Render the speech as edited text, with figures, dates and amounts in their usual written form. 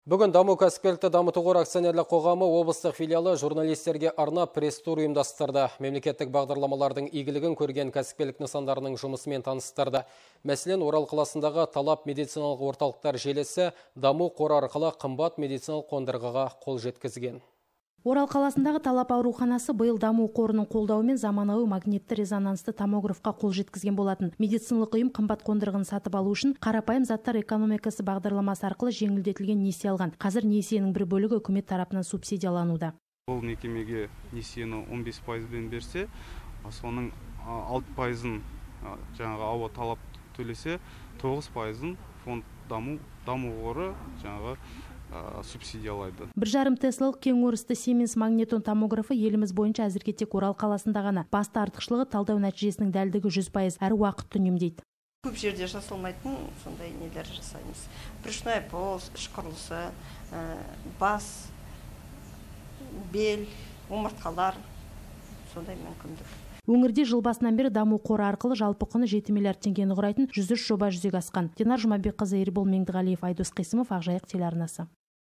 Бүгін Даму кәсіпкерлікті дамыту қоры акционерлік қоғамы облыстық филиалы журналистерге арнап пресс-тур ұйымдастырды. Мемлекеттік бағдарламалардың игілігін көрген кәсіпкерлік нысандарының жұмысымен таныстырды. Мәселен, Орал қаласындағы Талап медициналық орталықтар желісі Даму қоры арқылы қымбат медициналық қондырғыға қол жеткізген. Орал қаласындағы Талап ауруханасы биыл Даму қорының қолдауымен заманауи магнитті резонансты томографқа қол жеткізген болатын. Медициналық ұйым қымбат қондырғыны сатып алу үшін қарапайым заттар экономикасы бағдарламасы арқылы жеңілдетілген несие алған. Қазір несиенің бір бөлігі үкімет тарапынан субсидиялануда. Бұл мекемеге несиені 15%-бен берсе, соның 6%-ын жаңағы АО Талап төлесе, 9%-ын фонд даму қоры жаңағы субсидиялайды. 1,5 Теслалық кең өрісті Siemens магнитон томографы еліміз бойынша әзірге тек Орал қаласында ғана. Басты артықшылығы талдау нәтижесінің дәлдігі 100%, әрі уақытты үнемдейді. Көп жерде жасалмайтын сондай нелер жасаймыз. Брюшная полость, іш құрылысы, бас, бел, омыртқалар, сондай мүмкіндік. Өңірде жыл басынан бері Даму қоры арқылы жалпы құны 7 миллиард теңгені құрайтын 103 жоба жүзеге асқан. Динар Жұмабекқызы, Ербол Меңдіғалиев, Айдос Қисымов, Ақжайық телеарнасы.